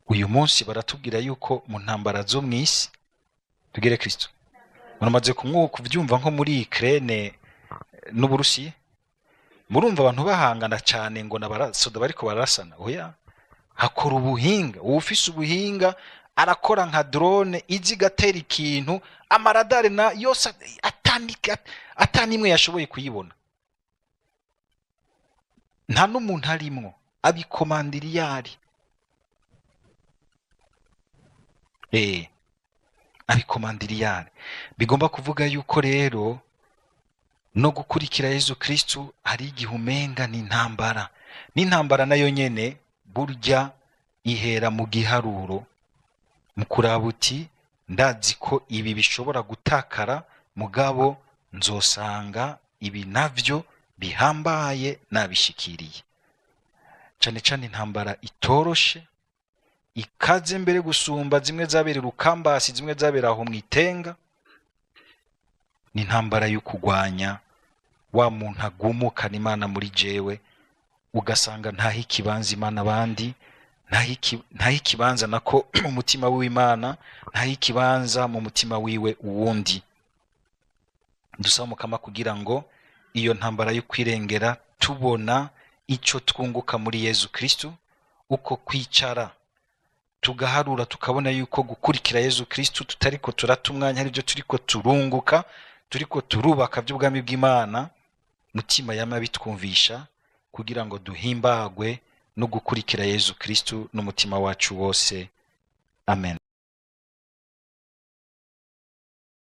Uyu munsi baratubwira yuko mu ntambara zo mu isi, tugire Kristo, muramaze kubyumva nko muri Ukraine n'Uburusiya, murumva abantu bahangana cyane ngo n'abasoda bariko barasana. Oya, hakora ubuhinga. Uwufise ubuhinga arakora nka drone izi igatera ikintu amaradare na yose atanimwe yashoboye kuyibona, nta n'umuntu arimwo, abikomandira iyo ari. Abikomandira iyo ari. Bigomba kuvuga yuko rero no gukurikira Yezu Kristu hari igihe umenga ni intambara. N'intambara nayo nyene burya ihera mu giharuro, mu kuraba uti ndazi ko ibi bishobora gutakara, mugabo nzosanga ibi navyo bihambaye nabishikiriye. Cane cane intambara itoroshe, ikaze mbere gusumba zimwe zabera Rukambasi, zimwe zabera aho mwitenga, ni intambara yo kugwanya wa muntu agumukana Imana muri jewe, ugasanga ntaho ikibanza Imana abandi, ntaho ikibanza nako mu mutima w'Imana, ntaho ikibanza mu mutima wiwe uwundi. Dusaba Mukama kugira ngo iyo ntambara yo kwirengera tubona ico twunguka muri Yezu Kristu, uko kwicara tugaharura tukabona yuko gukurikira Yezu Kristu tutariko turata umwanya, hari ibyo turiko turunguka, turiko turubaka by'ubwami bw'Imana. Mutima yama bitwumvisha kugira ngo duhimbagwe no gukurikira Yezu Kristu n'umutima wacu wose. Amen.